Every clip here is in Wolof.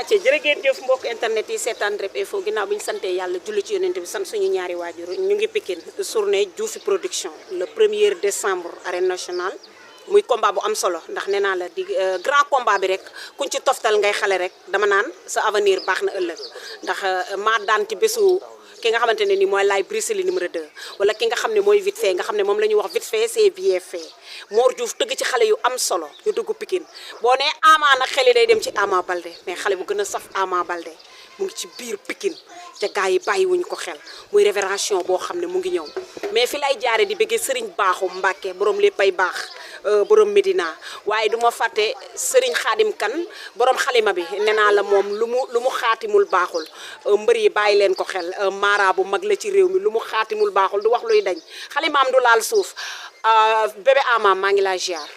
acca jërë ngeen jëf mbokk internet yi seetaan Rep Info ginnaaw bi ñu santee yàlla julli ci yonent bi sant suñu ñaari waajur ñu ngi Pikine journée Dioufy production le 1er décembre arène nationale muy combat bu am solo ndax nee naa la di grand combat bi rek kuñ ci toftal ngay xale rek dama naan sa avenir baax na ëllëg ndax maa daan ci bésu ki nga xamante ne ni mooy Laye Bruce Lee numéro 2 wala ki nga xam ne mooy vite fait nga xam ne moom la ñuy wax vite fait c'est bien fait Mor Diouf tëgg ci xale yu am solo yu dugg Pikine boo nee Ama nag xel yi day dem ci Ama Baldé mais xale bu gën a saf Ama Baldé mu ngi ci biir Pikine ca gars yi bàyyiwuñu ko xel muy révélation boo xam ne mu ngi ñëw mais fi lay jaare di bëggee Serigne Baaxu Mbàkke borom léppay baax borom Medina waaye du ma fàtte Serigne Khadim Kan borom xalima bi nee naa la moom lu mu xaatimul baaxul mbër yi bàyyi leen ko xel mara bu mag la ci réew mi lu mu xaatimul baaxul du wax luy dañ xalimaam du laal suuf bébé Ama maa ngi laa ziar.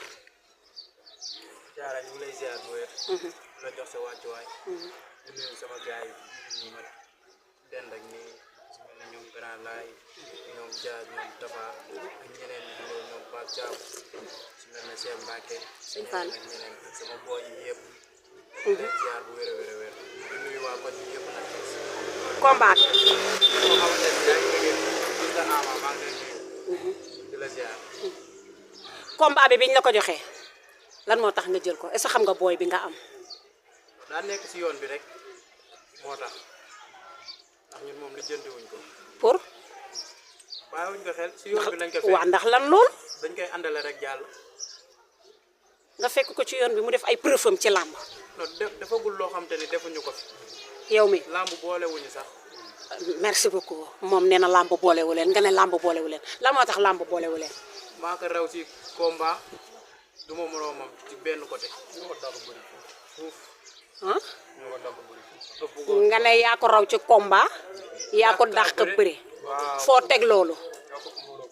jaara ñu ngi lay ziar bu wér. la jox sa wàccuwaay. di nuyu sama gaay yi ma dend ak nii su mel ne ñoom Grand Laye ñoom Dia ñoom Tafa ak ñeneen ñoom Pape Thiam su mel ne Cheikh Mbacke ñeneen ak ñeneen sama boy yi yëpp. di leen ziar bu wér a wér a wér di nuyu waa koñ bi yëpp nag. combat. boo xamante ne yaa ngi bëggee gis nga Ama maa ngi lay nuyu. di la ziar. combat bi biñ la ko joxee lan moo tax nga jël ko est-ce que xam nga booy bi nga am. daa nekk si yoon bi rek moo tax ndax ñun moom lijjanti wuñ ko. pour. bàyyiwuñ ko xel si yoon bi lañ ko fekk. waa ndax lan lool. dañ koy àndale rek jàll. nga fekk ko ci yoon bi mu def ay preuve am ci làmb. non defagul loo xam te ni defuñu ko fi. yow mi làmb boolewuñu sax. merci beaucoup moom nee na làmb boolewu leen nga ne làmb boolewu leen lan moo tax làmb boolewu leen. maa ko raw si combat du ma moroomam ci benn côté. ñoo ko dàq bëri fuuf. ah. ñoo ko dàq bëri. nga ne yaa ko raw ci combat. yaa ko dàq bëri. waaw foo teg loolu.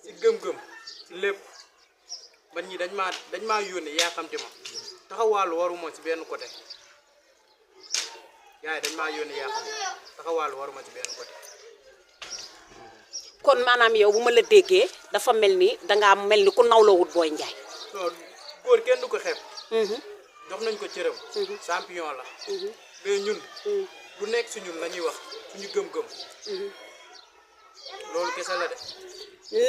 si gëm-gëm si lépp man ñi dañ maa yónni yaa xamte ma taxawaalu waruma si benn côté gars yi dañ maa yónni yaa xam taxawaalu waruma si benn côté. kon maanaam yow bu ma la déggee dafa mel ni dangaa mel ni ku nawloo wut Boy Ndiaye. non góor kenn du ko xeeb. jox nañ ko cëram. champion la. mais ñun. lu nekk si ñun la ñuy wax suñu gëm-gëm. loolu kese la de.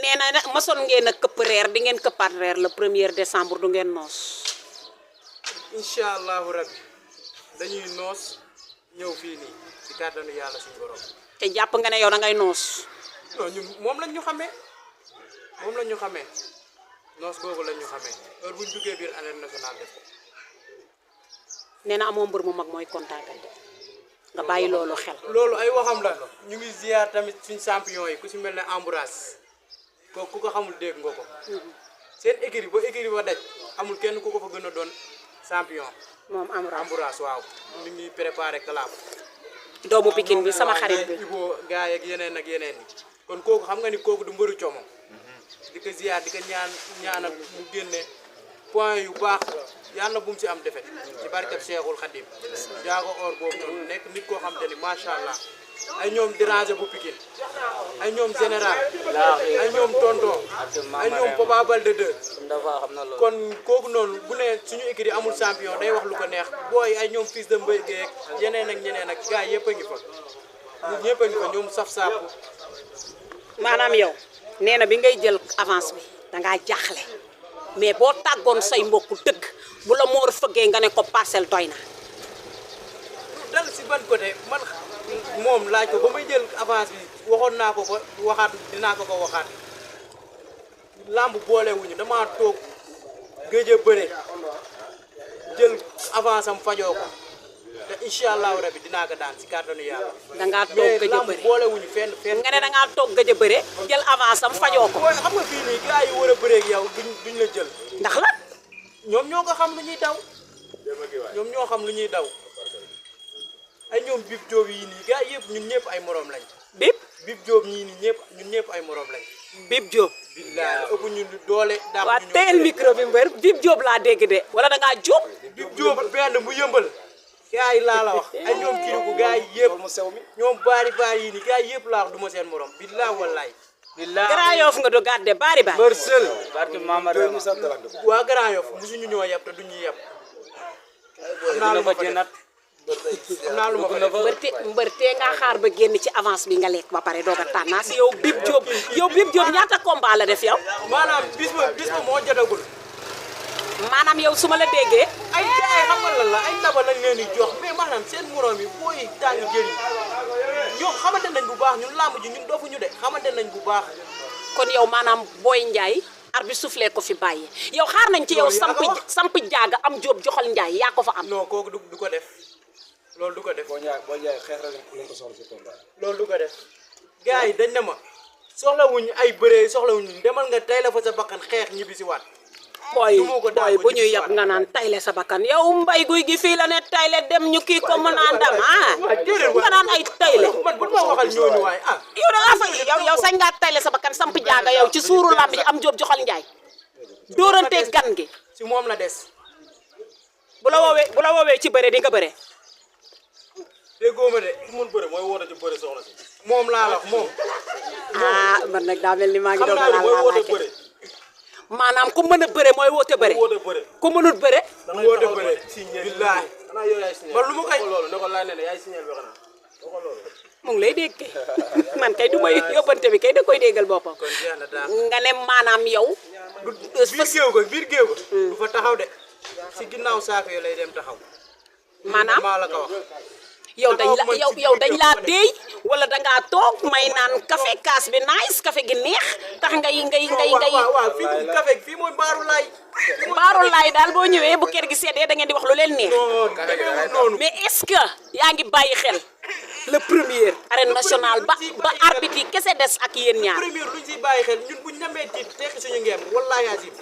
nee na masoon ngeen a këpp reer di ngeen këppaat reer le 1er décembre du ngeen noos. incha allahu rabbi dañuy noos ñëw fii nii ci kàttanu yàlla suñu borom. te jàpp nga ne yow da ngay noos. non ñun moom lañ ñu xamee noos googu lañ ñu xamee heure buñ duggee biir arène nationale def ko. nee na amoo mbër mu mag mooy contacté nga bàyyi loolu xel. loolu ay waxam la ñu ngi ziar tamit suñ champion yi ku si mel ne Ambroise kooku ku ko xamul dégg nga ko. seen écurie ba daj amul kenn ku ko fa gën a doon champion. moom Ambroise waaw ñu ngi préparé kalaam. doomu Pikine bi sama xarit bi Ibo gaay ak yeneen yi kon kooku xam nga ni kooku du mbëru coomo. di ko ziar di ko ñaanal mu génne point yu baax yàlla bu mu si am defet ci barkeb Cheikhul Khadim jaago or boobu noonu nekk nit koo xam te ni macha allah ay ñoom déranger bu Pikine ay ñoom général ay ñoom tonton ay ñoom Papa Balde 2 kon kooku noonu bu ne suñu écurie amul champion day wax lu ko neex booy ay ñoom fils de Mbaye Guèye ak ñeneen ak gars yëpp a ngi fa ñëpp a ngi fa ñoom saf saapu. maanaam yow nee na bi ngay jël avance bi dangaa jaaxle mais boo tàggoon say mbokku dëgg bu la moor fëggee nga ne ko parcelle doy na. dal si ban côté man moom laaj ko ba may jël avance bi waxoon naa ko waxaat dinaa ko waxaat làmb boolewuñu damaa toog gëj a bëre jël avance am fajoo ko te incha allahu rabi dinaa ko daan si kàttanu yàlla. dangaa toog gëj a bëre mais làmb boolewuñu fenn. nga ne dangaa toog gëj a bëre jël avance am fajoo ko. mooy xam nga fii nii gars yi war a bëree ak yow duñ la jël. ndax la. ñoom ñoo ko xam lu ñuy daw. ñoom ñoo xam lu ñuy daw. ay ñoom Bib Diop yii nii gars yëpp ñun ñëpp ay morom lañ. Bib Diop ñii nii ñun ñëpp ay morom lañ. Bib Diop. billaay ëpp ñu doole. daa waa teel micro bi mbër Bib Diop laa dégg de wala da ngaa Diop. Bib Diop benn mu yëmbal. gars yi laa la wax ay ñoom kiriku gars yi yëpp ñoom baari yii nii gars yëpp laa wax du ma seen morom billaay wallaay. Grand Yoff nga do gàdde baari. Marcel. waa Grand Yoff musuñu ñoo yeb te duñu yeb. dina fa jënat am naa lu ma ko def. mbër tee nga xaar ba génn ci avance bi nga lekk ba pare doog a tànnaas yow Bib Diop ñaata combat la def yow. maanaam bis ba moo jotagul. maanaam yow su ma la déggee. ay xam nga lan la ay ndaba lañ leen di jox mais maanaam seen morom yi booy tàng jël yi ñoom xamante nañ bu baax ñun làmb ji ñun dofuñu de xamante nañ bu baax. kon yow maanaam Boy Ndiaye arbitre soufflé ko fi bàyyi yow xaar nañ ci yow samp jaaga am Diop joxal Ndiaye yaa ko fa am. non kooku du ko def loolu du ko def. Boy Ndiaye xeex rek lañ ko soxla si combat. loolu du ko def gars yi dañ ne ma soxlawuñ ay bëree soxlawuñ demal nga tey la fa sa bakkan xeex ñibbi si waat. booy bu ñuy yab nga naan tayle sa bakkan yow mbay guy gi fii la ne tayle dem ñu kii ko mën a ndam nga naan ay tayle. man bu ma waxal ñooñu waaye yow da ngaa fa yow sañ ngaa tayle sa bakkan samp jaaga yow ci suuru lamb ji am Diop joxal Ndiaye dóorante gan gi. si moom la des. bu la woowee ci bëre di nga bëre. déggoo ma de. ku mun bëre mooy woote ci bëre soxna si. moom laa la wax moom. man nag daa mel ni maa ngi doon xam naa mooy woote bëre. maanaam ku mën a bëre mooy woote bëre. ku mënut bëre. woote bëre. billaahi. xanaa yow yaay signal. man lu ma koy loolu ne ko laaj ne yaay signal bi xanaa. mu ngi lay dégg kay man kay du may yóbbante bi kay da koy déggal boppam. kon jeex na daal. nga ne maanaam yow. biir géew ko du fa taxaw de. si ginnaaw saako yi lay dem taxaw. maanaam maa la ko wax. yow dañ laa déey wala dangaa toog may naan café kaas bi nice café gi neex tax ngay. waaw fii café fii mooy baaru laay. baaru laay daal boo ñëwee bu kër gi seddee da ngeen di wax lu leen neex. noonu. mais est-ce que yaa ngi bàyyi xel le premier. arène nationale ba arbitre yi kese des ak yéen ñaar. premier luñ siy bàyyi xel ñun buñ namee tiit tekki suñu ngeem wallaahi azim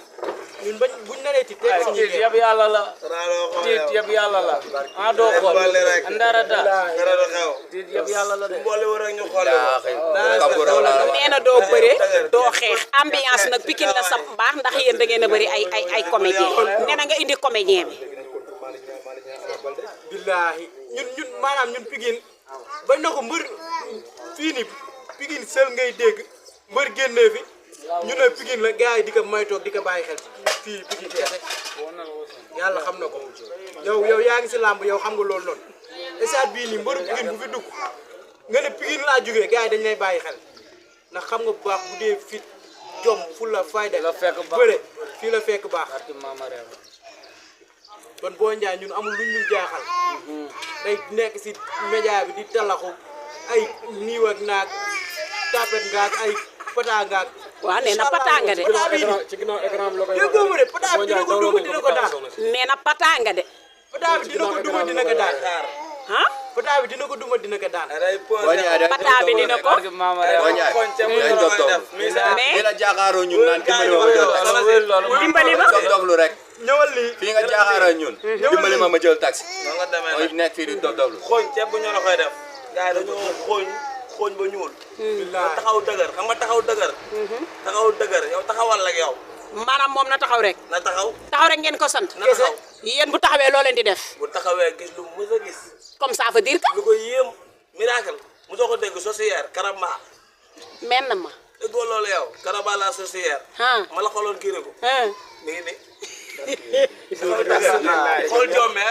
ñun buñ naree tiit tekki suñu ngeem. yëpp yàlla la. tiit yëpp yàlla la. doo xool ndarata. tiit yëpp yàlla la de. nee na doo bëre doo xeex ambiance nag Pikine la sa baax ndax yéen da ngeen a bëri ay comédien nee na nga indi comédien bi. billaahi ñun maanaam ñun Pikine bañ na ko mbër fii ni Pikine seul ngay dégg mbër génnee fi ñu ne Pikine la gars yi di ko moytoog di ko bàyyi xel fii Pikine kese yàlla xam na ko yow yaa ngi si làmb yow xam nga loolu noonu stade bii nii mbëru Pikine bu fi dugg nga ne Pikine laa jógee gars yi dañ lay bàyyi xel ndax xam nga bu baax bu dee fit jom fulla fayda bëre fii la fekk baax kon Boy Ndiaye ñun amul luñ ñu jaaxal day nekk si média bi di talaxu ay niiw ak naag tapet ngaak ay pata ngaak. waaw nee na pata nga de. ci ginnaaw écran bi la koy déggoo ma de pata bi dina ko duma dina ko daan. nee na pata nga de. pata bi dina ko duma dina ko daan. ah. pata bi dina ko duma dina ko daan. pata bi dina ko. mais la jaakaaroo ñun naan dimbali ma doflu rek. ñëwal lii fii nga jaakaaroo ñun. dimbali ma jël taxi. mooy nekk fii di doflu. xooñ ceeb bu ñor a koy def. gars yi dañoo xooñ ba ñuul. taxaw dëgër xam nga taxaw dëgër. taxaw dëgër yow taxawal la yow. maanaam moom na taxaw rek. na taxaw rek ngeen ko sant. na taxaw yéen bu taxawee loo leen di def. bu taxawee gis lu mës a gis. comme ça veut dire que. lu ko yéem miracle mu soo ko dégg socière karamba. men na ma. déggoo loolu yow karamba la socière. ma la xooloon kii rek. mi ngi nii. xool jomme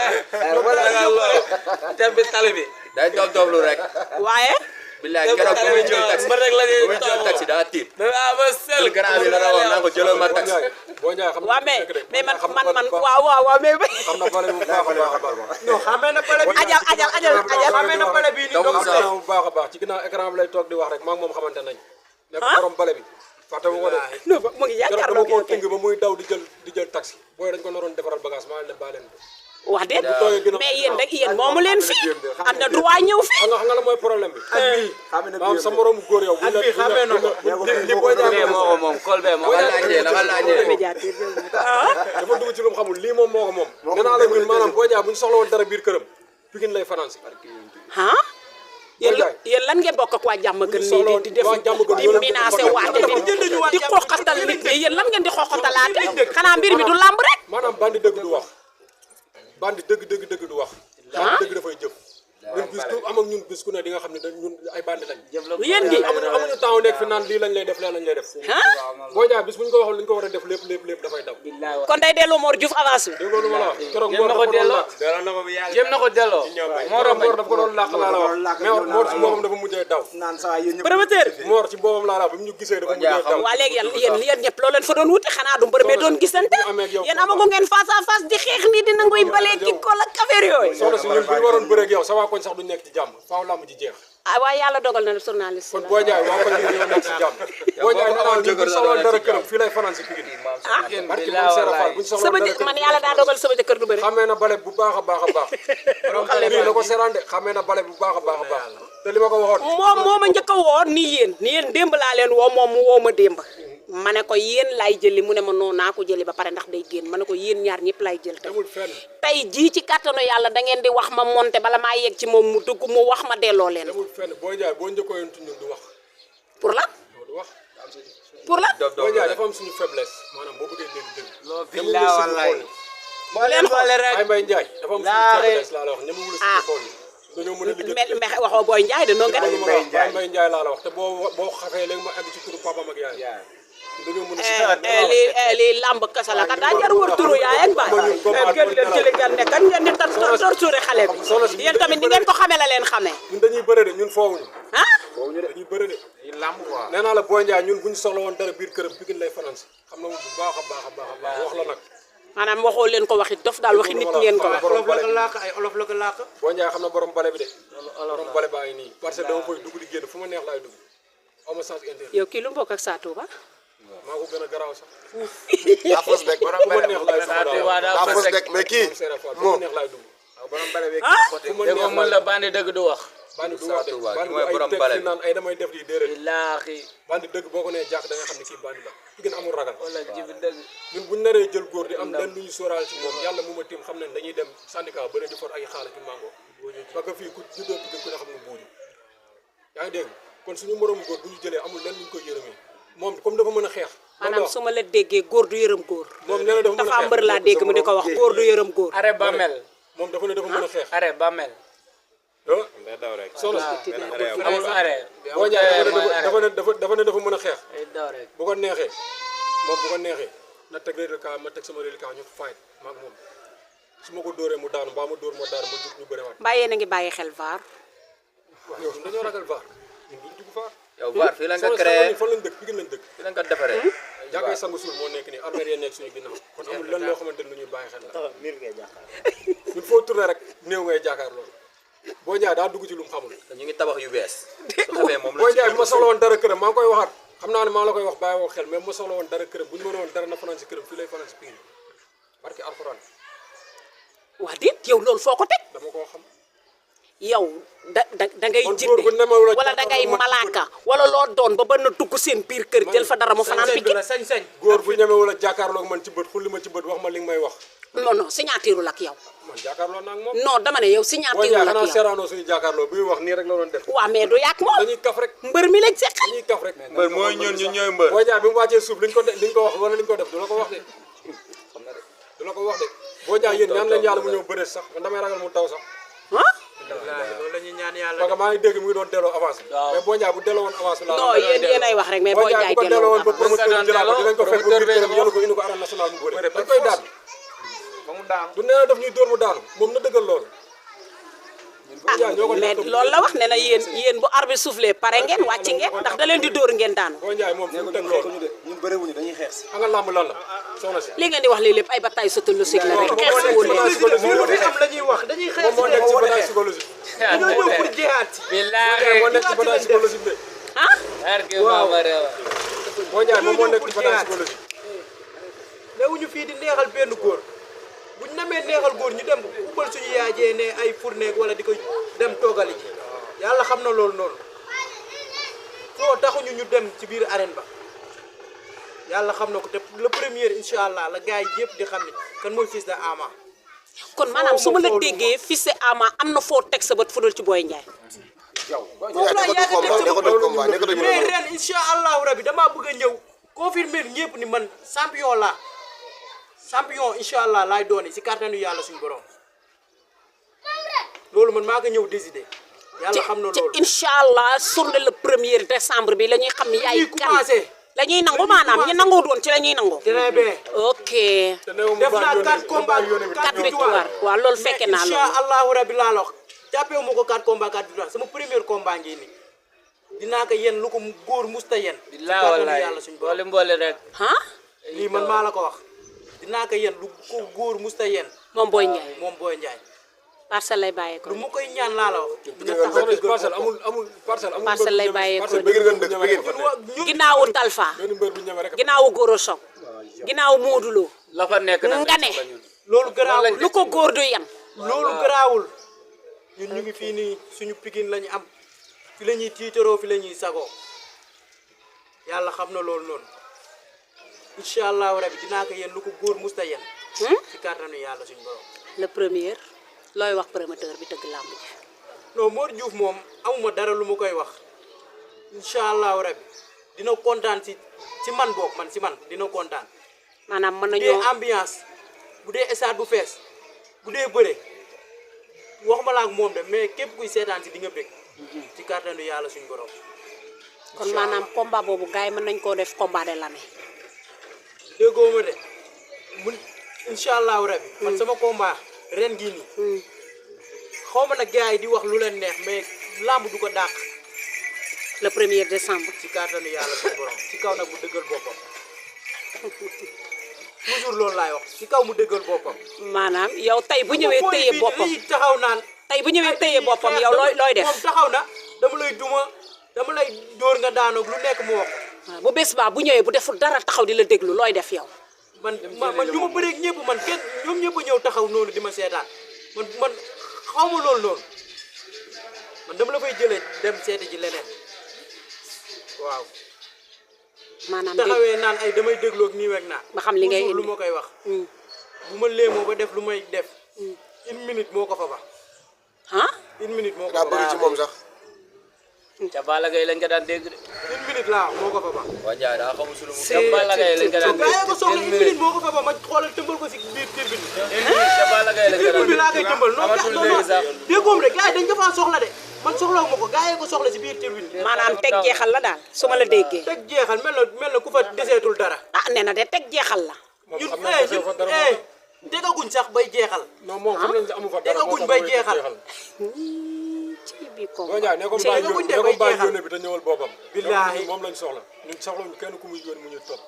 ceeb bi tali bi. day doflu rek. waaye. billaay keroog bu muy jël taxi bu muy jël taxi daa tiit. le grand bi la rawoon naa ko jëlal ma taxi. Boy Ndiaye xam waaw mais man waaw mais. xam na pale bu baax a baax. non xamee na pale bi. ajal xamee na pale bi nii donc sax bu baax a baax ci ginnaaw écran bi lay toog di wax rek maa ngi moom xamante nañ. nekk borom pale bi. fàtte mu ko de. non mu ngi keroog dama ko tënk ba muy daw di jël taxi. booy dañ ko naroon defaral bagage maa leen bàyyi leen ko. wax déet mais yéen moomu leen fi am na droit ñëw fi. xam nga la mooy problème bi. maam sa moromu góor yow. ak bii xamee na ko li Boy Ndiaye moom Kolbe moo dafa laajee dafa dugg ci lu mu xamul lii moom moo ko moom. nee naa la ñun maanaam Boy Ndiaye bu ñu soxla woon dara biir këram Pikine lay fanaan si. yéen lan ngeen bokk ak waa jàmm gën nii di def di menacé waate di xoqatal nit ñi yéen lan ngeen di xoqatalaate xanaa mbir mi du lamb rek. maanaam bandi dëgg du wax. bandi dëgg du wax. bandi dëgg dafay jëf. ñun bis am ak ñun bis ku ne di nga xam ne ñun ay bandi lañ yéen gi amuñu temps nekk fi naan lii lañ lay def lee lañ lay def Boy Dia bis bu ñu ko waxoon li ñu ko war a def lépp dafay daw kon day delloo Mor Diouf avance bi déggoo lu ma la wax keroog jéem na ko delloo jéem na ko delloo Mor dafa ko doon làq laa la wax mais Mor ci boppam dafa mujjee daw promoteur Mor ci boppam laa la wax bi mu ñu gisee dafa mujjee daw waa léegi yéen ñëpp loolu leen fa doon wuti xanaa du mbër mee doon gisante yéen amagu ngeen face à face di xeex nii di nanguy balee ki kol ak affaire yooyu soxna si ñun bu ñu waroon bëreeg yow sa waa koñ sax duñ nekk ci jàmm faaw làmb ji jeex ah waaye yàlla dogal na journaliste kon Boy Dia waa koñ bi ñoo nekk ci jàmm Boy Dia nee naa ñun bu ñu soxla dara këram fii lay fanaan si Pikine barki moom Serap Fall bu ñu soxla sama dara këram man yàlla daa dogal sama jëkkër du bëri xamee na bale bu baax a baax a baax lii la ko seraan de xamee na bale bu baax a baax a baax te li ma ko waxoon moom moo ma njëkk a woo ni yéen démb laa leen woo moom mu woo ma démb ma ne ko yéen laay jëli mu ne ma noonu naa ko jëli ba pare ndax day génn ma ne ko yéen ñaar ñëpp laay jël demul fenn tey jii ci kàttanu yàlla da ngeen di wax ma monté bala maa yegg ci moom mu dugg mu wax ma delloo leen demul fenn Boy Dia boo njëkkoo yoon ñun du wax pour la du wax pour la Boy Dia dafa am suñu faiblesse maanaam boo bëggee dégg dëgg billahi wallahi moo leen xool rek ay Mbaye Ndiaye dafa am suñu faiblesse laa la wax ñemewul suñu xool dañoo mën a liggéey mais waxoo Boy Ndiaye de noonu nga lu ma la wax ay Mbaye Ndiaye laa la wax te boo xafee léegi ma àgg ci turu papa ak yaay dañoo mën a lii lamb kasa la kat daa jar wër turu yaay ak baay gën leen ci li ngeen nekk ngeen di torturé xale bi yéen tamit ni ngeen ko xamee la leen xamee ñun dañuy bëre de ñun foowuñu ah dañuy bëre de lamb quoi nee naa la Boy Dia ñun bu ñu soxla woon dara biir këram Pikine lay fanaan si xam na bu baax a baax a baax a baax wax la nag maanaam waxoo leen ko waxi dof daal waxi nit ngeen ko wax olof la ko làkk ay olof la ko làkk Boy Dia xam na borom bale bi de borom bale baa ngi nii parce que dama koy dugg di génn fu ma neex laay dugg aw ma sens intérieur yow kii lu mu bokk ak Sa Touba maa ko gën a garaaw sax daa fos dek fu ma neex laay dugg daa fos dek mais kii fu ma neex laay dugg dégg nga mën la bandi dëgg du wax bandi du wax de bandi mooy ay borom teg bale fi naan ay damay def lii déedéet billaahi bandi dëgg boo ko nee jàkk da nga xam ne kii bandi la Pikine amul ragal wala jibi dëgg ñun buñ naree jël góor di am lenn lu ñu sóoraal ci moom yàlla mu ma tiim xam ne dañuy dem syndicat ba leen di for ay xaalis ci mango parce que fii ku juddoo Pikine ku ne xam ne buuju yaa ngi dégg kon suñu moroomu góor bu ñu jëlee amul lenn lu ñu koy yërëmee moom comme dafa mën a xeex maanaam su ma la déggee góor du yërëm góor moom nee na dafa mën a dafa xeex mbër laa dégg mu di ko wax góor du yërëm góor arrêt ba mel moom dafa ne dafa mën a xeex arrêt ba mel soxna si amul arrêt Boy Dia dafa ne dafa mën a xeex ay daw rek bu ko neexee moom bu ko neexee na teg reliquat ma teg sama reliquat ñu fight maag moom su ma ko dóoree mu daanu mbaa ma dóor ma daanu ma jug ñu bëriwaat mbaa yéen a ngi bàyyi xel vaar waaw yow ñun dañoo ragal vaar ñun duñ dugg vaar yow VAR fii la nga soxna créé si fan lañ dëkk Pikine lañ dëkk fii la nga defaree jàkkee sangu suul moo nekk nii armée yi nekk suñu ginnaaw kon amul lan loo xamante ne lu ñuy bàyyi xel la ñun foo tourné rek néew ngay jàkkaar loolu Boy Dia daa dugg ci lu mu xamul ñu ngi tabax yu bees su xamee moom la Boy Dia bi ma soxla woon dara këram maa ngi koy waxaat xam naa ne maa la koy wax bàyyi woo xel mais bu ma soxla woon dara këram bu ñu mën a woon dara na fanaan si këram fii lay fanaan si Pikine barki alxuraan waa déet yow loolu foo ko teg dama koo xam yow da ngay man jinne góor bu nemewul a wala da ngay malaaka wala loo doon ba na dugg seen biir kër jël fa dara mu fanaan sañ-sañ bi Pikine la sañ-sañ góor bu ñemewul a jàkkaarloo ak man ci bët xulli ma ci bët wax ma li nga may wax non non signature ak yow man jàkkaarloo naa ak moom non dama ne yow Boy signature Dia ak xanaa yow seeraanoo suñu jàkkaarloo bi muy wax nii rek la doon def waa mais du yàq moom dañuy kaf rek mbër mi lañ seqal dañuy kaf rek mbër mooy ñun ñooy mbër Boy Dia bi mu wàccee suuf liñ ko wax wala liñ ko def du la ko wax de du la ko wax de Boy Dia yéen ñaan leen yàlla mu ñëw bëre sax man damay ragal mu taw sax ah loolu la ñuy ñaan yàlla parce que maa ngi dégg mu ngi doon delloo avance mais Boy Dia bu delloo woon avance la non yéen ay wax rek mais Boy Boy Dia Ndiaye bu ko delloo woon ba delloo promoteur bi jëlaat ko dinañ ko fekk ba biir këram yóbbu ko indi ko arène nationale mu bëre dañ koy daan ba mu daan du nee na daf ñuy dóor mu daanu moom na dëggal loolu Boy Dia ñoo ko mais loolu la wax ne na yéen bu arbitre soufflé pare ngeen wàcc ngeen ndax da leen di dóor ngeen daanu Boy Ndiaye moom fu mu teg loolu ñun bëriwuñu dañuy xeex si. xam nga làmb lan la soxna si li ngeen di wax lii lépp ay bataille psychologique la rek xeex si wu leen lu fi am la ñuy wax dañuy xeex moom moo nekk ci bataille psychologique dañoo ñëw pour jihaat si billaahi moo nekk ci bataille psychologique de ah barke Bamba rewa Boy Ndiaye moom moo nekk ci bataille psychologique newuñu fii di neexal benn góor buñ namee neexal góor ñu dem ubal suñu yaajee ne ay fourneeg wala di ko dem toogali ji yàlla xam na loolu noonu foo taxuñu ñu dem ci biir arène ba yàlla xam na ko te le premier incha allah la gars yi yëpp di xam ne kan mooy fils de Ama kon maanaam su ma la déggee fils de Ama am na foo teg sa bët fudul ci Boy Ndiaye foofu la yàgg teg sa nekkatuñu mais ren incha allahu rabi damaa bëgg a ñëw confirmer ñëpp ni man champion laa champion incha allah laay dooni si kàttanu yàlla suñu borom loolu man maa ko ñëw décider yàlla xam na loolu incha allah journée le 1er décembre bi la ñuy xam yaay ñuy kan commencé la ñuy nangu maanaam ñi nangoo doon ci la ñuy nangu. très bien ok. def naa 4 combats 4 victoire waaw loolu fekke naa incha loolu. allahu rabi laa la wax jàppee ma ko 4 combats 4 victoire sama premier combat ngi nii dinaa ko yen lu ko góor musta yen billaahi wallaahi yàlla suñu borom mboole rek ah. lii man maa la ko wax dinaa ko yen lu ko góor musta yen moom Boy Ndiaye moom Boy Ndiaye parcelle lay bàyyeekoo. lu ma koy ñaan laa la wax dina Soxna taxaw si parcelle amul parcelle amul Parcelle lay bàyyeekoo. parcelle bëgg ngeen dëkk bëgg ñun ginnaawu Talfa. benn mbër bu ñeme rek ginnaawu Goro Sock. ginnaawu Modou Lo. la fa nekk nag nga ne. loolu garaawul lu ko góor du yan. loolu garaawul ñun ñu ngi fii nii suñu Pikine la ñu am fi la ñuy tiitaroo fi la ñuy sagoo yàlla xam na loolu noonu incha allahu rabi dinaa ko yen lu ko góor musta yen ci kàttanu yàlla suñu borom le 1er looy wax promoteur bi tëgg làmb ji. non Mor Diouf moom amuma dara lu ma koy wax incha allahu rabi dina kontaan ci man boog man si man dina kontaan maanaam mën bu dee nañoo ambiance bu dee stade bu fees bu dee bëre waxuma la ak moom de mais képp kuy seetaan si di nga bëgg ci kàttanu yàlla suñu borom kon maanaam combat boobu gars yi mën nañ koo def combat de l'année. déggoo ma de mun incha allahu rabi man sama combat ren gii nii xaw ma nag gars yi di wax lu leen neex mais lamb du ko dàq le 1er décembre. ci kàttanu yàlla suñu borom ci kaw nag mu dëggal boppam toujours loolu laay wax ci kaw mu dëggal boppam. maanaam yow tey bu ñëwee téye boppam fii taxaw naan. tey bu ñëwee téye boppam yow looy def. moom taxaw na dama lay duma dama lay dóor nga daanoog lu nekk mu wax. waaw bu bés baa bu ñëwee bu deful dara taxaw di la déglu looy def yow. man ñu ma bëreeg ñëpp man kenn ñoom ñëpp a ñëw taxaw noonu di ma seetaan man xaw ma loolu noonu man dama la fay jëlee dem seeti ji leneen waaw. maanaam taxawee naan ay damay dégloo ak nii weeg naa. ba xam li ngay indi lu ma koy wax. bu ma léemoo ba def lu may def. 1 minute moo ko fa ba. ah. 1 minute moo ko daa fa ba. bëri ci moom sax. ca Balla Gaye lañ ko daan dégg de. 1 minute laa moo ko fa ba. waa Ndiaye daa xamul su lu mu. ca Balla Gaye lañ ko daan dégg. gaa ko soxla 1 minute moo ko fa ba ma xoolal tëmbal ko si biir tribune bi. ca Balla Gaye lañ ko daan tribune bi laa koy tëmbal amatul léegi sax. déggoom rek gars yi dañ ko faa soxla de man soxlawu ma ko gaa yi ko soxla si biir tribune bi. maanaam teg jeexal la daal su ma la déggee. teg jeexal mel na ku fa deseetul dara. ah nee na de teg jeexal la. ñun tegaguñ sax bay jeexal. non moom xam nañ ne amu fa dara tegaguñ bay jeexal. ci biir Boy combat. Ndiaye ne ko ci bàyyi tegaguñ ne ko bay bàyyi jeexal. yónnee bi te ñëwal boppam. Billaahi. moom lañ soxla ñun soxlawuñu kenn ku muy yónni mu ñu topp.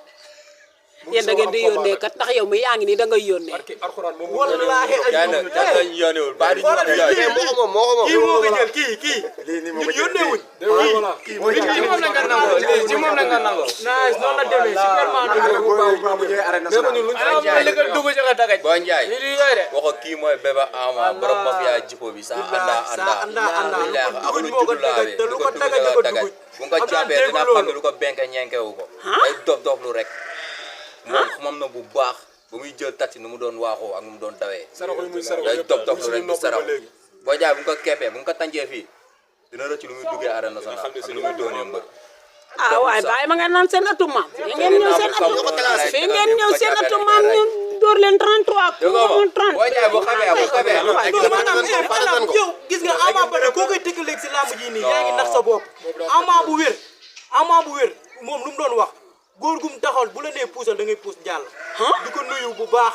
yéen da ngeen di yónnee kat ndax yow mi yaa ngi nii da ngay yónnee. barki alxuraan moom wallaahi yaa ne da nga yónneewul baa di ñu wax yaay. Eh, moo ko moom kii moo ko jël kii ñun yónnee wuñ. ci moom la nga nangoo ci moom la nga nangoo. nice noonu la demee superman mais ñun luñ ah li ko dugg ci nga tagaj. Boy Ndiaye lii di yooyu de. waxo kii mooy Bébé Ama borom mafia jikko bi sa anda duguj moo ko dagaj te lu ko dagaj da ko duguj bu nga jàppee dina xam ne lu ko benke ñenkewu ko ay dof lu rek moom na bu baax ba muy jël taxi nu mu doon waaxoo ak nu mu doon dawee saraxu yi muy saraxu day yëpp dof lu rek suñu du nopp ba saraw léegi. Boy Ndiaye bu nga ko keppee bu nga ko tàncee fii dina rëcc lu muy duggee arène nationale ak lu muy doonee mbër ah waaye bàyyi ma ngeen naan seen atu maam. fii ngeen ñëw seen atu fii ngeen ñëw seen atu maam ñu door leen 33. dégg nga moom Boy Ndiaye bu xamee maanaam yow gis nga Ama Baldé koo koy tëkkaleeg si làmb ji nii yaa ngi nax sa bopp Ama bu wér moom lu mu doon wax góor gum taxawal bu la nee puusal da ngay puus jàll di ko nuyu bu baax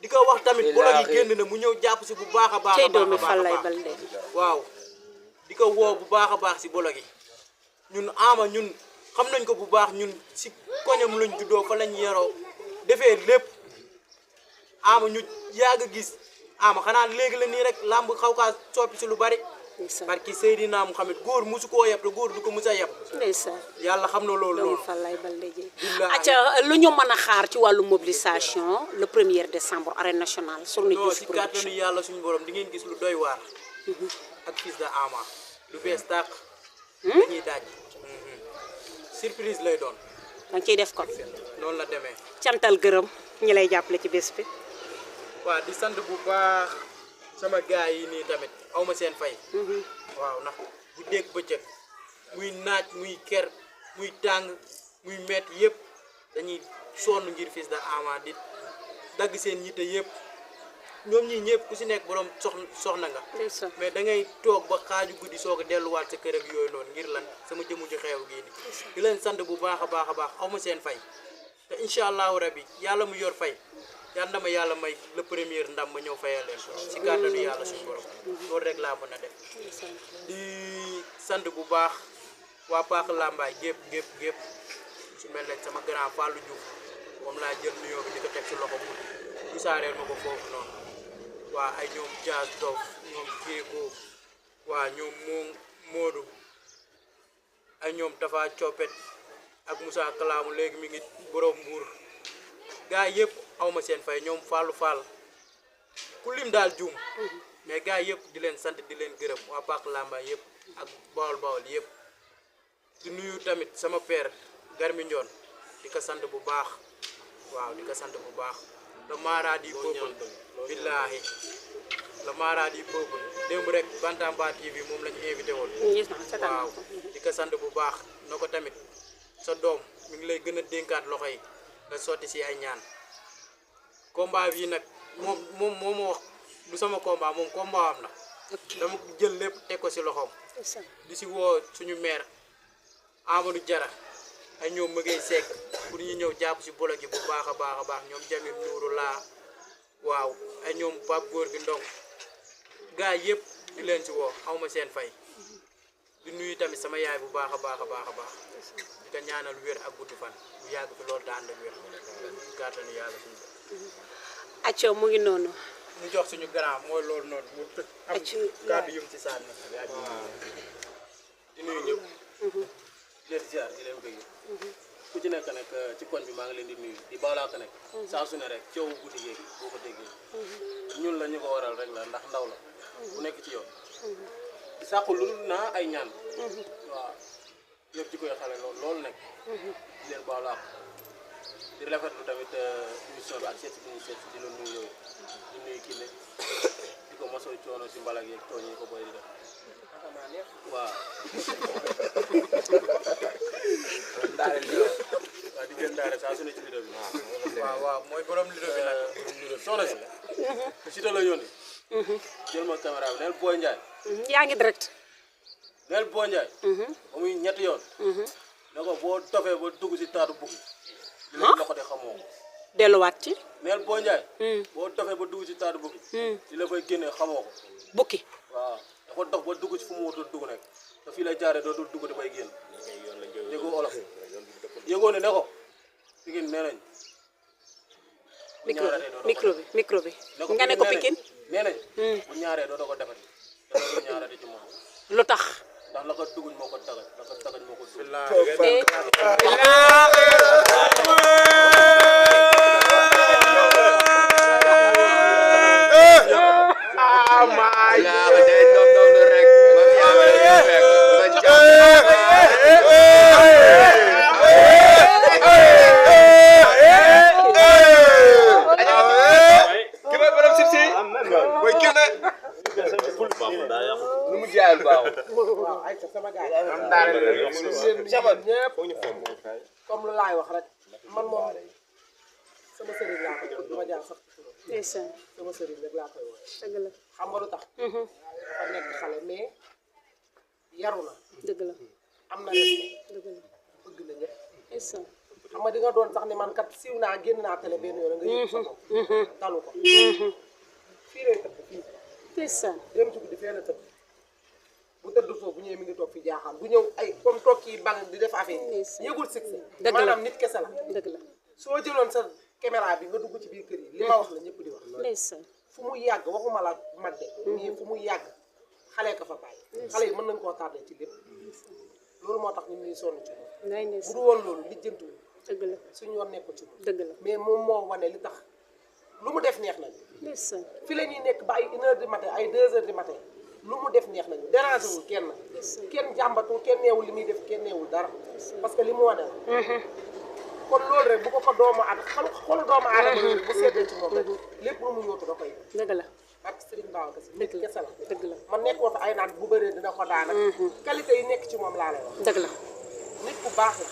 di ko wax tamit bu la gi génn na mu ñëw jàpp si bu baax a baax cey doomi Falaye Baldé. waaw di ko woo bu baax a baax si bolo gi ñun Ama ñun xam nañ ko bu baax ñun si koñam lañ juddoo fa lañ yaroo defee lépp Ama ñu yàgg a gis Ama xanaa léegi la nii rek làmb xaw kaa soppi si lu bari ndeysaan barki Seydina Muhammad góor musu koo yeb te góor du ko mus a yeb ndeysaan yàlla xam na loolu doomi loolu Falaye Baldé ji. Billaahi. acca lu ñu mën a xaar ci wàllu mobilisation le 1er décembre arène nationale journée non Diouf si production. kàttanu yàlla suñu borom di ngeen gis lu doy waar ak fils de Ama lu bees tàq dañuy daaj surprise lay doon da nga ciy def kon noonu la demee cantal gërëm ñi lay jàppale ci bés bi. waaw di sant bu baax sama gaay yi nii tamit awma seen fay waaw ndax bu dégg bëccëg muy naaj muy ker muy tàng muy metti yëpp dañuy sonn ngir fils de Ama di dagg seen yitte yëpp ñoom ñii ñëpp ku si nekk borom soxna nga ndeysaan mais da ngay toog ba xaaju guddi soog a delluwaat sa kër ak yooyu noonu ngir lan sama jëmu ji xeew gii ni di leen sant bu baax a baax a baax aw ma seen fay te incha allahu rabbi yàlla mu yor fay yàlla na ma yàlla may le premier ndam ma ñëw fayal leen si kàttanu yàlla suñu borom loolu rek laa mën a def di sant bu baax waa Paax Lambaay gépp su mel ne sama grand Fallou Diouf moom laa jël nuyoo bi di ko teg si loxo mu gisaareel ma ko foofu noonu waa ay ñoom Diaz Dof ñoom Jéego waa ñoom moom Modou ay ñoom Tafa Coppet ak Moussa Kalaamu léegi mi ngi borom Mbuur gaa yëpp awma seen fay ñoom Fallou Fall ku lim daal juum mais gaa yëpp di leen sant di leen gërëm waa Paax Lambaay yëpp ak Bawol Bawol yëpp di nuyu tamit sama père Garmi Ndione di ko sant bu baax waaw di ko sant bu baax le mara du peuple billahi le mara du peuple démb rek Bantamba TV moom la ñu invité woon waaw di ko sant bu baax na ko tamit sa doom mi ngi lay gën a dénkaat loxo yi nga sotti si ay ñaan combat bi nag moom moo wax du sama combat moom combat am na dama jël lépp teg ko si loxoom di si woo suñu maire Amadou Diarra ay ñoom mëgey sekk pour ñu ñëw jàpp si bolo gi bu baax a baax ñoom Jamil Nuuru laa waaw ay ñoom Pape Góor gi Ndong gaa yëpp di leen si woo awma seen fay di nuyu tamit sama yaay bu baax a baax di ko ñaanal wér ak gudd fan bu yàgg fi loolu te ànd ak wér di kàttanu yàlla suñu acco mu ngi noonu ñu jox suñu grand mooy loolu noonu mu am kàddu yum ci sànni di nuyu ñëpp di leen ziar di leen bëgg ku ci nekk nag ci koñ bi maa ngi leen di nuyu di baalaa ko nekk saa su ne rek coow guddi géegi boo ko déggee ñun la ñu ko waral rek la ndax ndaw la bu nekk ci yoon di sàqu lu naa ay ñaan waaw yëpp ci koy xale loolu nekk di leen baalaa ko di rafetlu tamit émission bi ak seet si bi ñu seet si di la nuyu yooyu di nuyu kii ne di ko mosoo coono si mbalak yeeg tooñ yi ko boy di def waaw di gën daare saa su ne ci lido bi waaw mooy borom lido bi nag soxna si ta la yónni jël ma caméra bi neel Boy Ndiaye yaa ngi direct neel Boy Ndiaye ba muy ñetti yoon ne ko boo tofee ba dugg si taatu bukki di la loxo de xamoo ko delluwaat ci neel Boy Ndiaye boo tofee ba dugg si taatu bukki di la fay génnee xamoo ko bukki waaw dafa dox ba dugg ci fu mu wutul dugg nekk te fii la jaaree dootul dugg dafay génn déggoo olof yëgoo ne ko Pikine nee nañ micro bi nga ne ko Pikine nee nañ bu ñaaree doo ko defati te doo ñaaree ci moom lu tax ndax la ko dugguñ moo ko tagañ la ko tagañ moo ko dugg comme lu laay wax rek man moom sama sëriñ laa koy wax dama jaar sax sama sëriñ rek laa koy wax dëgg la xam nga lu tax dafa nekk xale mais yaru na dëgg la am na respect dëgg la bëgg na ñëpp xam nga di nga doon sax ni man kat siiw naa génn naa télé benn yoon nga yëg sa bopp talu ko fii lay tëdd fii dem ci guddi fee la tëdd bu tëdd foofu bu ñëwee mi ngi toog fi jaaxal bu ñëw ay comme toog kii bang di def affaire yëgul succès maanaam nit kese la dëgg la soo jëloon sa caméra bi nga dugg ci biir kër yi li ma wax la ñëpp di wax fu mu yàgg waxuma la mag de mais fu mu yàgg xale ka fa bàyyi xale yi mën nañ koo tardé ci lépp loolu moo tax ñu ñuy sonn ci moom bu du woon loolu lijjantuwul dëgg la suñu yoon nekkul ci moom dëgg la mais moom moo wane li tax lu mu def neex nañu fi la ñuy nekk ba ay 1 heure du matin ay 2 heures du matin lu mu def neex nañu dérangé wul kenn jàmbatul kenn neewul li muy def kenn neewul dara parce que li mu wane la kon loolu rek bu ko doomu aadama xolu doomu aadama loolu bu seetee ci moom rek lépp lu mu yóotu da koy dëgg la ak Serigne Bawa Kassé nit kese la dëgg la man nekkoo fa ay naan bu bëree dina ko daan ak qualité yi nekk ci moom laa lay wax dëgg la nit ku baax la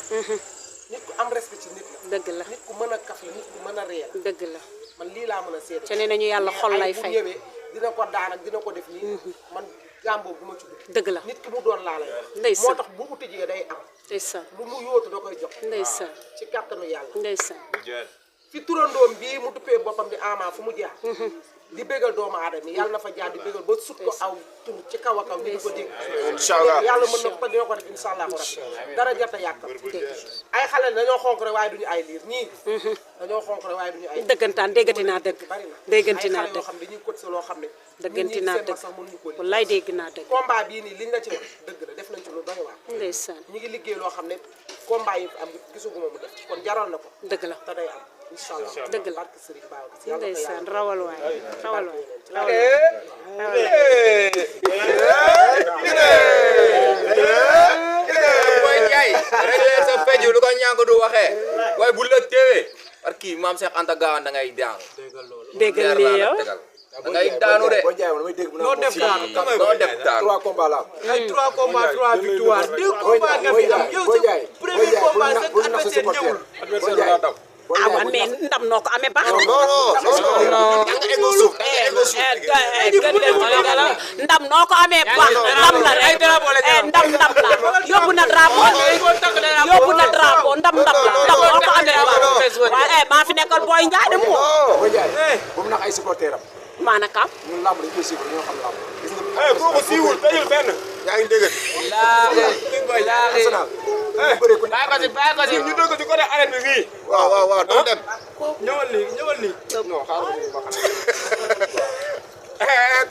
nit ku am respect ci nit la dëgg la nit ku mën a kaf la nit ku mën a ree la dëgg la man lii laa mën a seede. te nee nañu yàlla xol lay bu fay. ñëwee dina ko daan ak dina ko def nii. man gaam boobu du ma ci dugg. dëgg la nit ki mu doon laa lay wax. ndeysaan moo tax bu uti jigéen day am. ndeysaan lu mu yóotu da koy jox. ndeysaan ci kàttanu yàlla. ndeysaan fi turandoom bii mu duppee boppam di Ama fu mu jaar. di bégal doomu aadama yi yàlla na fa jaar di bégal ba sut ko aw tur ci kaw a kaw ñu di ko dégg. incha allah yàlla mën na ko dina ko def incha allah dara jot a yàqal. ay xale dañoo xonk rek waaye duñu ay liir ñii. dañoo xonk rek waaye duñu ay liir. dëggantaan déggati naa dëgg bari na déggati naa ay xale yoo dëgg xam ne dañuy cotiser loo xam ne. dëgganti naa dëgg sax mënuñu ko wallaay dégg naa dëgg combat bii nii liñ la ci wax dëgg la def nañ ci lu doy waar. ndeysaan ñi ngi liggéey loo xam ne combat yi am gisuguma mu def kon jaral na ko dëgg la te day am incha allah. dëgg la barke Serigne Babacar Sy yàlla na ko ndeysaan yàlla rawal waay rawal waay rawal Boy Ndiaye rek leen sa feju lu ko ñànk du waxee waaye bu la téewee par kii maam Cheikh Anta Gaawaan da ngay daanu déggal lii yow da ngay daanu de boo jaay damay dégg mu noo def daanu doo def daanu 3 combats la am. ay 3 combats 3 victoires 2 combats nga fi am yow sa premier combat sa adversaire ñëwul. adversaire la daw. ah waaw mais ndam noo ko amee baax non non da nga egg suuf da nga egg suuf. ndam noo ko amee baax ndam la rek ndam la yóbbu na drapeau yóbbu na drapeau ndam la ndam noo ko amee baax waaye maa fi nekkal Boy Ndiaye de moom boo jaay bu mu nax ay supporter am maanaam ñun lamb dañ koy suivre ñoo xam lamb gis nga kooku siiwul teyul fenn. yaa ngi dégg. national ñu bëre ku bàyyi ko si ñu dëgg ci côté arène bi fii. waaw waaw waaw doo dem. ñëwal nii ñëwal nii. non xaaral ma xam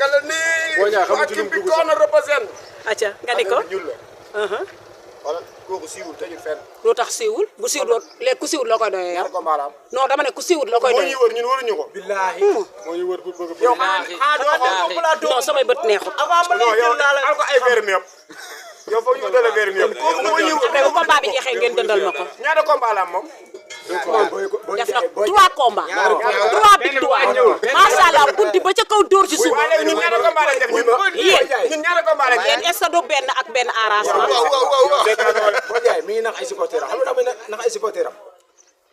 kala nii. boo ñaa xamu ci lu mu dugg sax. na représente. acca nga ni ko ñun la. wala kooku siiwul teyul fenn. lu tax siiwul bu siiwul léegi ku siiwul la koy doyee yow ñaar combat la am. non dama ne ku siiwul la koy moo doyee ñuy wër ñun waruñu ko. billaahi. moo ñu wër pour bëgg a yow xanaa doo ko plateau. non samay bët neexut avant ma lay non yow jël naa la. al ko ay verre mi yëpp. yow foog ñu dale verre mi yëpp. kooku moo ñuy wër. mais bu combat bi jeexee ngeen dëndal ma ko ñaata combat la am moom. def na 3 combats 3 victoires macha allah bunti ba ca kaw dóor ci suuf waaye léegi ñun ñaata combat lañ def ñun. ñun ñaata combat lañ def. yéen est-ce que du benn ak benn arrangement waaw waaw waaw. boo jaay mi ngi nax ay supporter am xam nga tax muy nax ay supporter am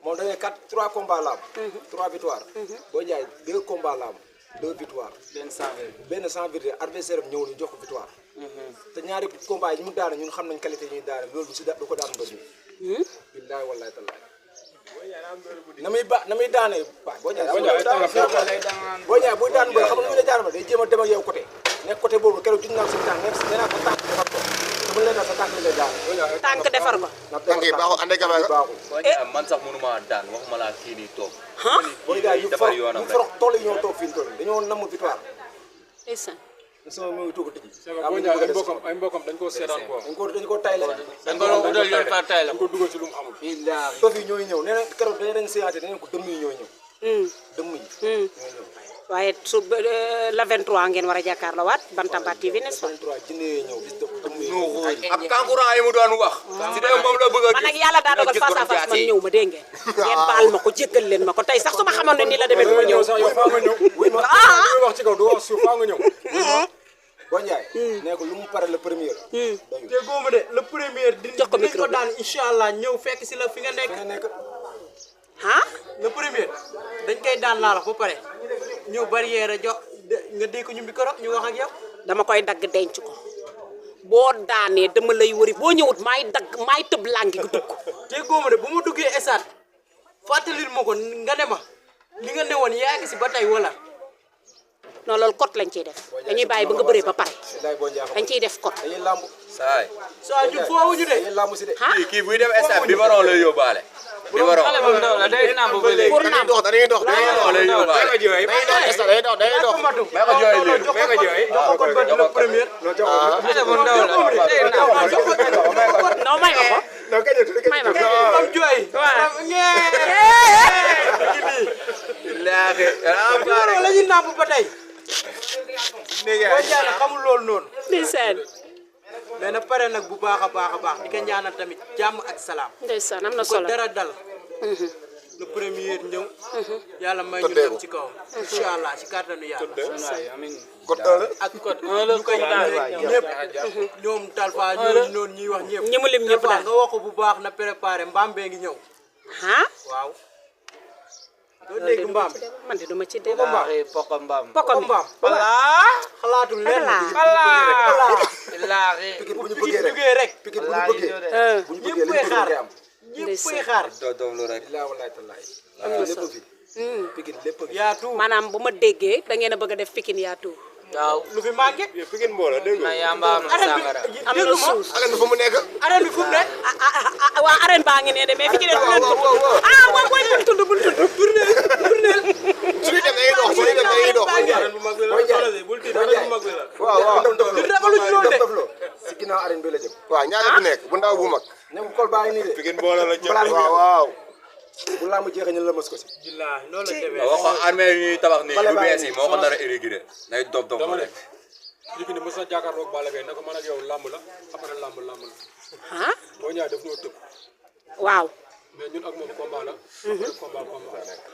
moom dañuy 3 combats la am. 3 victoires. boo jaay 2 combats la am 2 victoires. benn sans virgule adversaire am ñëw ñu jox ko victoire. te ñaari combats yi mu daane ñun xam nañ qualité yi ñuy daane loolu du si du ko daan mbës mi. billahi wallahi tallahi na muy daane ba boo jaay boo jaay buy daan mbër xam nga lu ne daan ba day jéem a dem ak yow côté nekk côté boobu keroog juñ naa si tànk nee naa ko tànk defar ko te mu leen sa tànk li lay daan. tànk defar ko tànk yi baaxul ànd ak caméra. baaxul man sax mënuma daan waxuma laa kii nii toog boo jaay ñu defar forox yoonam ñu rek forox tool yi ñoo toog fii ñu toll dañoo namm victoire ndeysaan sama mi ngi tuuti tëj. boo ñëwee ay mbokam dañ koo seetaan quoi. dañ ko tayle. dañ ko utal yoon fa tay la dañ ko dugal ci lu mu xamul. dof yi ñooy ñëw nee na keroog dañ séance dañ ko dëmm yi ñooy ñëw. dëmm yi. ñooy ñëw. waaye su la 23 ngeen war a jàkkaarloo waat Bantamba TV n'est-ce pas 23 jinne yi ñëw gis dëmm yi. ak kankurang yi mu doon wax si dee moom la bëgg a man nag yàlla daa dogal face à face man ñëw ma dégg ngeen ngeen baal ma ko jéggal leen ma ko tey sax su ma xamoon ne nii la demee du ma ñëw sax yow faa nga ñëw. wuy ma li wax ci kaw du wax suuf faa nga ñëw. boo Ndiaye. nee ko lu mu pare le premier. doyul te góobu de le premier. jox ko dinañ micro ko bi daan incha allah ñëw fekk si la fi nga nekk. nga nekk. ah le premier dañ koy daan laa la ba pare ñëw barrière jox nga dégg ñu micro ñu wax ak yow. dama koy dagg denc ko boo daanee dama lay wëri boo ñëwut maay dagg maay tëb làngi gi dugg te góobu de bu ma duggee esaat fàttalil ma ko nga ne ma li nga ne woon yaa ngi si ba tey wala. non loolu code lañ ciy def dañuy bàyyi ba nga bëree ba pare bilaay boo Ndiaye dañ ciy def code dañuy lamb. saay saa ñun foofu ñu de. dañuy lamb si de. ah kii buy dem stade biberon lay yóbbaale biberon xale bu ndaw la day nàmp ba léegi pour naam dañuy dox biberon lay yóbbaale dañuy dox dañuy dox. may ko jooy lii jox ko code ba le premier. xale bu ndaw la day nàmp non may ma ko non kañ may ma ko am jooy. waaw laaxe biberon la ñuy nàmp ba tey. boo jaana xamul loolu noonu. ndeysaan mais na pare nag bu baax a baax di ko ñaanal tamit jàmm ak salaam. ndeysaan am na ko solo dara dal. le premier ñëw. yàlla may ñu dem ci kawam. incha allah ci kàttanu yàlla. code 1 la. ak code 1 la koy ñëpp ñoom Talfa ñooñu noonu ñuy wax ñëpp. ñi mu lim ñëpp Talfa daal nga wax ko bu baax na préparé mbaam bee ngi ñëw. ah waaw. doo dégg mbaam man de duma ci dégg poko mbaam poko mi mbaam xalaatul lenn ilaahi Pikine bu ñu Pikine bëggee rek jugee rek Pikine bu ñu bëggee bu ñu bëggee ñëppay xaar am ñëppay xaar dof lu rek billaahi wallaahi tallaahi lépp fi Pikine lépp fi yaatu maanaam bu ma déggee da ngeen a bëgg a def Pikine yaatu waaw lu fi manqué Pikine mbooloo dégg na nga yamba am na sangara am na suuf arène bi fa mu nekk arène bi fu mu ne waa arène baa ngi ne de mais fi ci des leen ah moom mooy bul tudd suñu dem dañuy dox suñu dem dañuy dox arène bu mag bi la soxna si bul tiit arène bu mag bi la waaw di ragalu ñu loolu de si ginnaaw arène bi la jëm waaw ñaari bu nekk bu ndaw bu mag ñoom kol baa ngi nii de Pikine mbooloo la jëm waaw waaw bu laa mu jeexee ñu la mës ko si billaahi loolu la demee wax ko armée yi ñuy tabax nii yu bees yi moo ko nar a irrigué day dof dof dama lu ne rek Pikine mës na jàkkaarloog Balla Gaye ne ko man ak yow làmb la après làmb la ah boo ñëwee daf ñoo tëb waaw mais ñun ak moom combat la après combat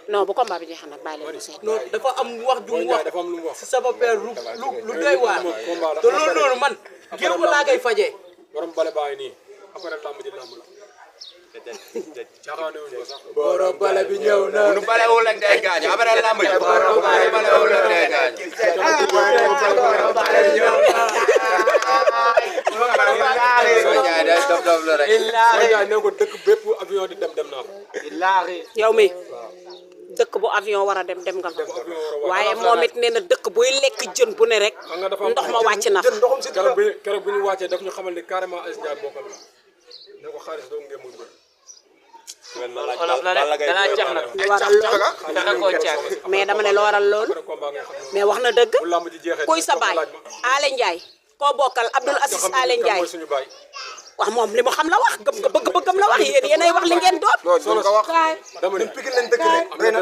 non bu combat bi jeexee nag bàyyi leen ko seet non dafa am wax ju boo mu ñëwee wax dafa am lu mu wax si sama père lu doy waar combat la te loolu noonu man géew laa koy fajee borom bale baa ngi nii après làmb ji làmb la caaxaane wuñ ko sax borom bale bi ñëw na nu balewul rek day gaañ après lamb ji balewul rek day gaañ soo jaay day dof dof lu rek Boy Niang ne ko dëkk bépp avion di dem naa fa ilaahi yow mi dëkk bu avion war a dem nga fa waaye moom it nee na dëkk buy lekk jën bu ne rek xam nga dafa am ndox ma wàcc na fa ndoxum si keroog bu ñu wàccee daf ñu xamal ni carrément Aziz Ndiaye bokkam la ne ko xaalis doo ngeen mun bëri olof la de danaa cax nag lu waral lool fexe koo cax mais dama ne lu waral lool après combat ngay xam ne mais wax na dëgg bu làmb ji jeexee kuy sa baay Ale Ndiaye koo bokkal Abdoul Aziz Ale Ndiaye mooy suñu baay wax moom li mu xam la wax bëgg-bëggam la wax yéenay wax li ngeen doon loolu ko wax dama ne Pikine leen dëkk rek doy na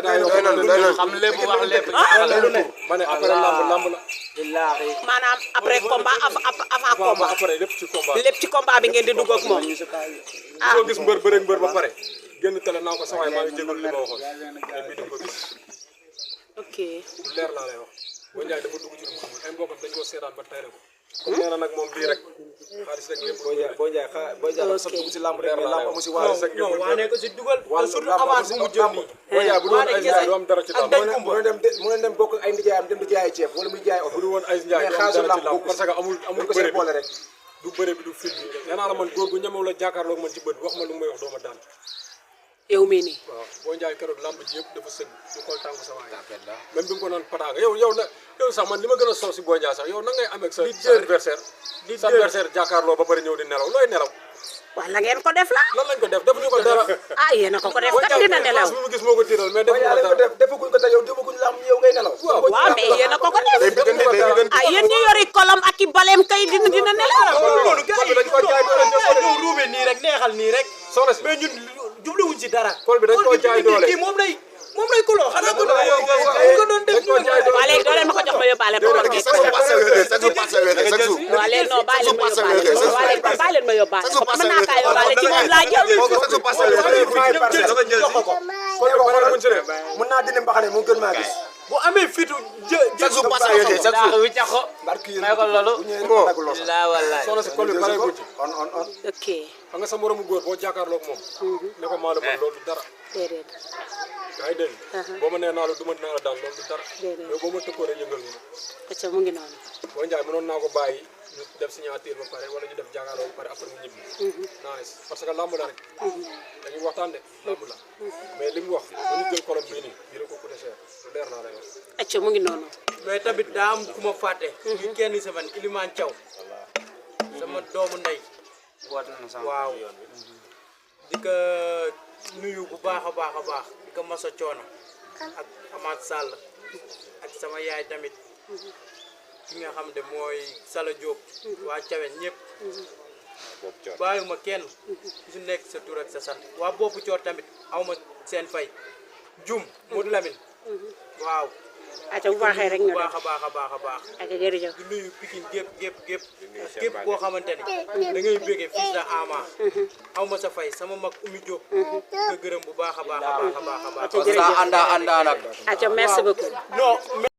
xam lépp wax lépp ma ne après làmb la ilaahi maanaam après combat avant combat après lépp ci combat lépp ci combat bi ngeen di dugg ak moom soo gis mbër bëre mbër ba pare génn télé naa ko sawaay maa ngi jégalu li ma waxoon mais bii du ko gis ok lu leer laa lay wax Boy Niang dafa dugg ci lu mu xamul ay mbokam dañ ko seetaan ba tayre ko comme nee na nag moom bii rek xaalis rek ngeen Boy Niang dafa dugg ci lamb rek mais lamb amu si waalis rek non waa ne ko si dugal surtout avance bu mu jël nii Boy Niang bu doon ay Ndiaye du am dara ci lamb mu ne dem bokk ay ndijaayam dem di jaay ceeb wala muy jaay bu dul woon ay Ndiaye du am dara ci lamb parce que amul bëre bi rek du bëre bi du fit bi nee naa la man góor gu ñemew la jàkkaarloog man ci bët wax ma lu may wax doo ma daan yow mii nii waaw Boy Niang keroog lamb ji yëpp dafa sëgg ñu xool tànku sa waay même bi mu ko naan pataanga yow sax man li ma gën a soow si Boy Niang sax yow nan ngay amee sa adversaire jàkkaarloo ba pare ñëw di nelaw looy nelaw wax la ngeen ko def la lan lañ ko def defuñu ko dara ah yéen a ko def kat dina nelaw bi mu gis moo ko tiital mais defuñu ko dara defaguñ ko te yow defaguñ la am yow ngay nelaw waaw mais yéen a ko def ah yéen ñi yori kolom ak i baleem kay dina nelaw loolu gars yi ñëw ruube nii rek neexal nii rek soxna si mais ñun jubluwuñ ci dara kol bi dañ koo jaay doole kii moom lay kuloo xanaa ko doon def waa léegi doo leen ma ko jox ma yóbbaale ko kon waa léegi non bàyyi leen ma yóbbaale waa léegi bàyyi leen ma yóbbaale ko mën naa kaa yóbbaale ci moom laa jël mën naa dindi mbaxane mu gën maa gis bu amee fitu daax wi cax ko may ko loolu laa wallaay soxna si kol bi pare guñ ci ok xam nga sa moromu góor boo jàkkaarloog moom ne ko maa la mën loolu du dara déedéet yaa ngi dégg boo ma nee naa la du ma dina la daan loolu du dara déedéet mais boo ma tëkkoo rek yëngal ma acca mu ngi noonu Boy Niang mënoon naa ko bàyyi ñu def signature ba pare wala ñu def jàkkaarloo ba pare après mu ñibbi nice parce que lamb la rek dañuy waxtaan de lamb la mais li mu wax ba ñu jël kolom bii nii dina ko coûté cher lu leer naa lay wax acca mu ngi noonu mais tamit daa am ku ma fàtte ñu kenn semaine Iliman Thiaw sama doomu ndey waaw di ko nuyu bu baax a baax di ko masa coono ak Amath Sall ak sama yaay tamit ki nga xam ne mooy Sala Diop waa Thiawén ñëpp bàyyuma kenn su nekk sa tur ak sa sant waa boppu coor tamit awma seen fay jum Modou Lamine waaw acca bu baaxee rek ñu baax a baax acca jërëjëf di nuyu Pikine gépp koo xamante ni da ngay bëggee fils de Ama aw ma sa fay sama mag Oumy Diop ko gërëm bu baax a baax acca jërëjëf anda nag acca merci beaucoup non